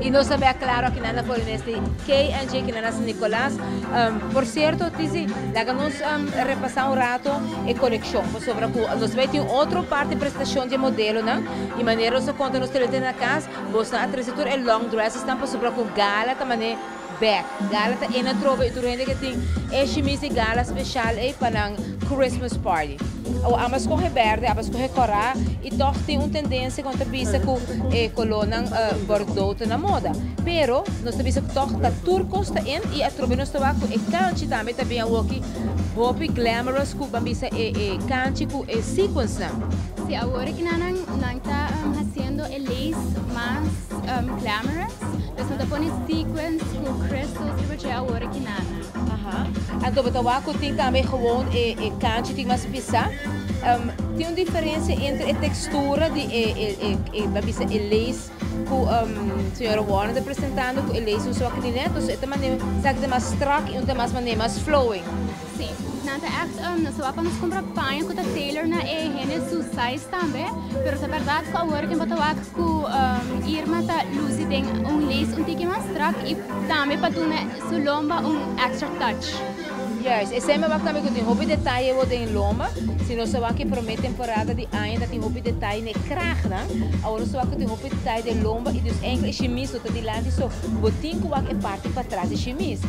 Y nos ta claro aki na for di K&J aki na San Nicolas. Por cierto, Tizi, laga nos repasa un rato e coleccion sobre cu nos bay tin otro parti presentacion di modelo, no? Y manera nos conta nos televidente na cas, bo a trece tur e long dresses tambe sobre cu gala tambe back. Gala ta in atrobe y tur hende cu tin e chemise gala special ey pa nan Christmas party. O ami a scoge berde, ami a scoge cora y toch tin un tendencia cu ta bisa cu colornan bordeaux ta na moda. Pero nos ta bisa cu toch ta tur cos ta in y atrobe nos ta cu e canchi tambe ta bin awoki hopi glamorous cu ban bisa e canchi cu e sequins nan. Si, awor cu nan ta haciendo e lace mas glamorous. Dus nan ta pone sequins cu crystals riba dje awor cu nan. Anto, bo ta wak cu tin tambe gewoon e canchi tin mas pisa. Tin un diferencia entre e textura di e ban bisa e lace cu señora Warner ta presentando cu e lace un so aki net, dus e manera sabi mas strak y un mas manera mas flowing. Si, nan ta echt, nos pa nos cumpra paña cu ta tailor na e hende su size tambe, pero ta berdad cu awor cu bo ta wak cu Irma ta luci den un lace un tiki mas strak y tambe pa duna su lomba un extra touch. Yes, e semper wak tambe cu tin hopi detaye wo den lomba. Si nos wak e prome temporada di aña dat tin hopi detaye ne kraag nan. Awor nos wak tin hopi detaye den lomba y dus enkel e chemise no ta dilanti, so bo tin cu wak e parti patras di chemise.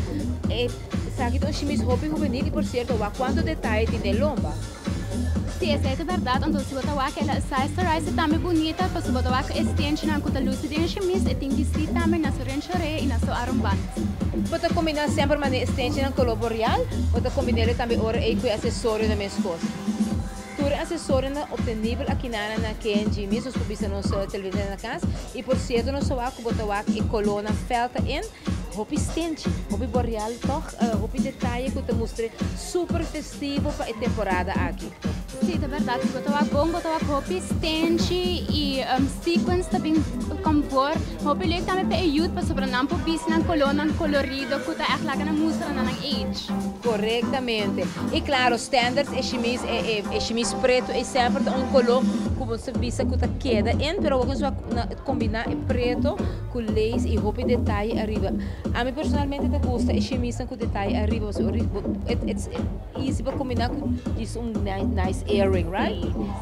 Esaki ta un chemise hopi juvenil y, por cierto, wak cuanto detaye tin den lomba. Si, esey ta berdad. Anto, si bo ta wak el accessorize tambe bunita, pa si bo ta wak extension cu ta luci den chemise, e tin bisti tambe na su renchore y na su armband. Bo ta combina semper mane extension en color boreal, bo ta combina tambe ora e cu accesorio na mes cos. Tur accesorio na obtenibel aki na K&J mes, nos bisa nos televidente na cas. Y, por cierto, nos wak bo ta wak e color na felta in, hopi stenchi, hopi boreal toch, hopi detaye cu ta mustra super festivo pa e temporada aki. Si, ta berdad. Bo ta wak bon, bo ta wak hopi stenchi y sequins tambe comfort. Hopi leuk tambe pa e youth pa sobra nan por bisti nan color nan colorido cu ta echt laga nan mustra nan age. Correctamente. Y claro, standard e chemise, e chemise preto e semper un color cu bo ta bisa cu ta keda in, pero bo combina e preto cu lace y hopi detaye ariba. Ami personalmente ta gusta e chemise cu detaye ariba. So, it's easy pa combina cu just un nice earring, right?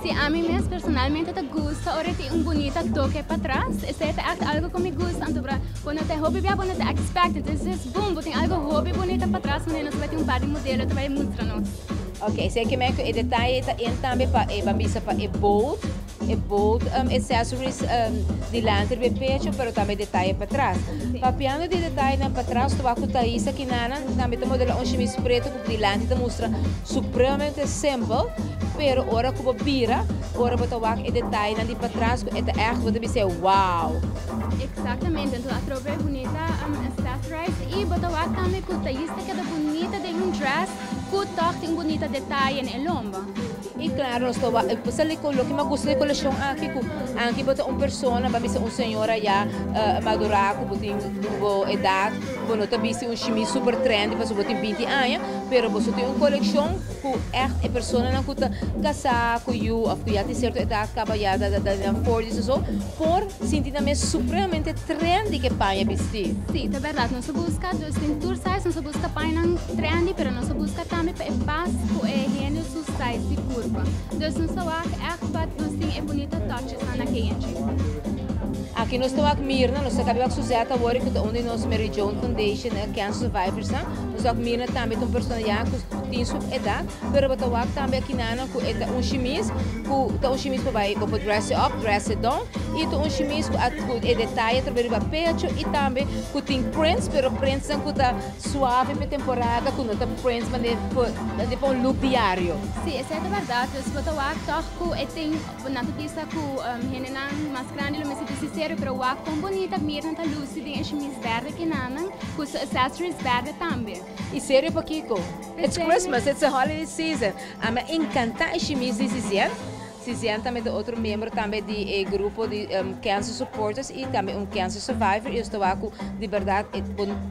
Si, ami mes personalmente ta gusta ora tin un bunita toque patras. Esey ta echt algo cu mi gusta. Anto, cuando ta hopi bia, cuando ta expect, entonces boom, tin algo hopi bunita patras, mas nos bay tin un par di modelo cu bay mustra nos. Ok, esey kiermen e detaye ta in tambe pa e ban bisa pa e bold accessories dilanti di pecho, pero tambe detaye patras. Papiando di detaye nan patras, tu cu Thaisa Kinana, tambe ta modela un chemise preto cu dilanti ta mustra supremamente simple, pero ora cu bo bira, ora bo ta wak e detaye nan di patras, cu ta echt bo ta bisa wow. Exactamente, anto atrobe bunita accessories y bo ta wak tambe cu Thaisa keda bunita den un dress cu toch tin bunita detaye na lomba. Y claro, nos ta pues loke mi gusta di coleccion aki cu aunke bo ta un persona, ban bisa un señora ya madura cu tin bo edad, bo no ta bisti un chemise super trendy pasobra bo tin 20 aña, pero bo tin un coleccion cu echt e persona nan cu ta casa cu yiu of cu ya tin cierto edad caba ya da 40s o so, por sinti tambe supremamente trendy cu paña bisti. Si, ta berdad. Nos ta busca, dus den tur size, nos ta busca paña trendy, pero nos ta busca tambe pa pas cu e hende su size di curpa. Dus nos ta wak echt wat nos tin e bunita touches na K&J. Aki nos ta Mirna, nos ta caba Suzette awor cu ta unda nos Mary Joan Foundation Cancer Survivors, na. Nos ta Mirna tambe un persona ya cu tin su edad, pero bo ta wak tambe aki na cu ta un chemise, cu ta un chemise pa bay pa dress it up, dress it down, y ta un chemise cu e detaye tambe riba pecho y tambe cu tin prints, pero prints cu ta suave pa temporada, cu no ta prints mas pa un look diario. Si, esey ta berdad. Dus bo ta wak toch cu e tin nan ta bisa cu hende nan mas grandi lo mester bisti serio, pero wak con bunita Mirna ta luci den e chemise berde cu nan, cu su accessories berde tambe. Y serio pa kico? It's Christmas, it's a holiday season. Ami a encanta e chemise di Zizian. Cizian tambe ta otro miembro tambe di e grupo di Cancer Supporters y tambe un Cancer Survivor. Y ta cu di berdad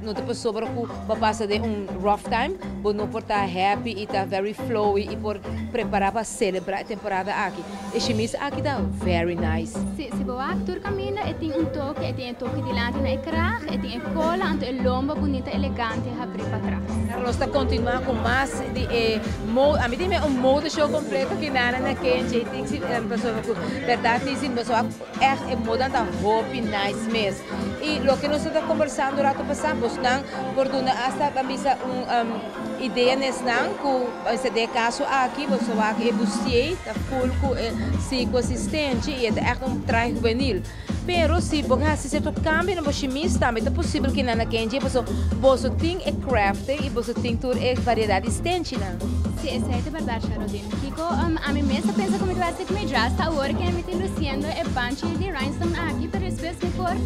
no ta pasobra cu bo a pasa den un rough time, bo no por ta happy y ta very flowy y por prepara pa celebra e temporada aki. E chemise aki ta very nice. Si, si bo wak tur caminda, e tin un toque, e tin e toque dilanti na e kraag, e tin e cola, anto e lomba bunita, elegante, habri patras. Nos ta continua cu mas di e ami tin un mode show completo aki na K&J Tixi, pasobra cu berdad Tixi, bo echt e moda ta hopi nice mes. Y loke nos ta conversando rato pasa, bosnan por duna hasta a bisa un idea nesnan cu den caso aki, bo wak e bustier ta full cu e sequins y e echt un traje juvenil. Pero si bo haci cierto cambio na chemise tambe ta posibel cu na K&J, bo tin e craft y bo tin tur e variedad di stenchi nan. Si, esey ta berdad, Sharodin. Kiko, ami mes a pensa con mi ta cu mi dress ta awor cu mi ta luciendo e banchi di rhinestone aki, pero despues mi por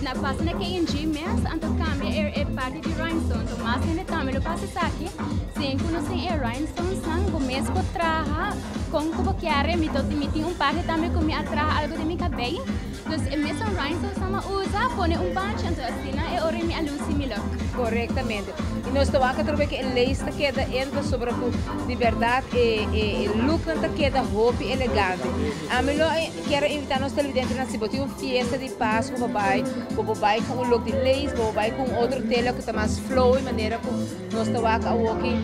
na pasa na K&J mes, anto cambia e parti di rhinestone. Anto mas hende tambe lo pasa esaki, sin cu no sin e rhinestones nan, bo mes por traha con cu bo kier. Mi tin un parti tambe cu mi a traha algo di mi cabey. Dus e mes rhinestones nan usa, pone un banchi, anto asina e ora mi a luci mi look. Correctamente. Y nos ta wak trobe cu e lace ta keda entra sobre cu di berdad e look nan ta keda hopi elegante. Ami lo kier invita nos televidente na si bo tin un fiesta di Pasco, bo bay cu un look di lace, bo bay cu un otro tela cu ta mas flowy, manera cu nos ta wak awoki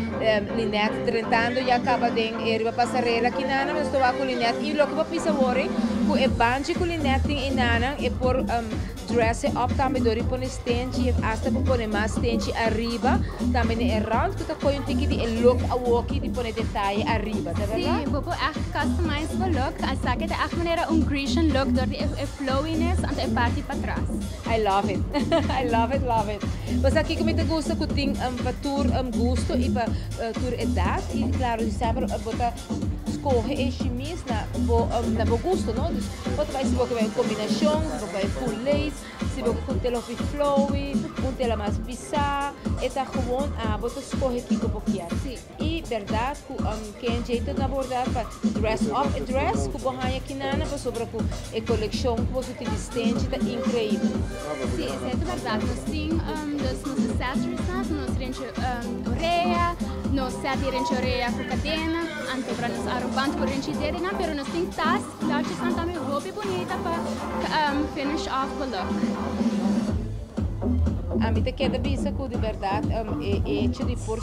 Linette drentando ya caba den e riba pasarela aki nana, nos ta wak cu Linette y loke bo pisa wori cu e banchi cu Linette tin inana e por dress it up tambe door di pone stenchi y hasta por pone mas stenchi ariba tambe e rand cu ta coy un tiki di e look awoki di pone detaye ariba, ta berdad? Si, bo por echt customize bo look. Esaki ta echt manera un Grecian look door di e flowiness anto e parti patras. I love it. I love it, love it. Mas aki cu mi ta gusta cu tin pa tur gusto y pa tur edad y claro, semper bo ta scoge e chemise na bo gusto, no? Dus bo ta bay si bo kier un combinacion, si bo kier full lace, si bo kier un tela hopi flowy, un tela mas pisa, e ta gewoon bo ta scoge kico bo kier. Y berdad cu K&J ta na borda pa dress up e dress cu bo haya kinana pasobra cu e coleccion cu bo tin di stenchi ta increibel. Si, esey ta berdad. Nos tin dus nos accessories, nos renchi orea, nos set di renchi orea cu cadena, anto pa nos armband cu renchi dede, pero nos tin tas, clutches tambe hopi bunita pa finish off the look. Ami ta keda bisa cu di berdad e hecho di por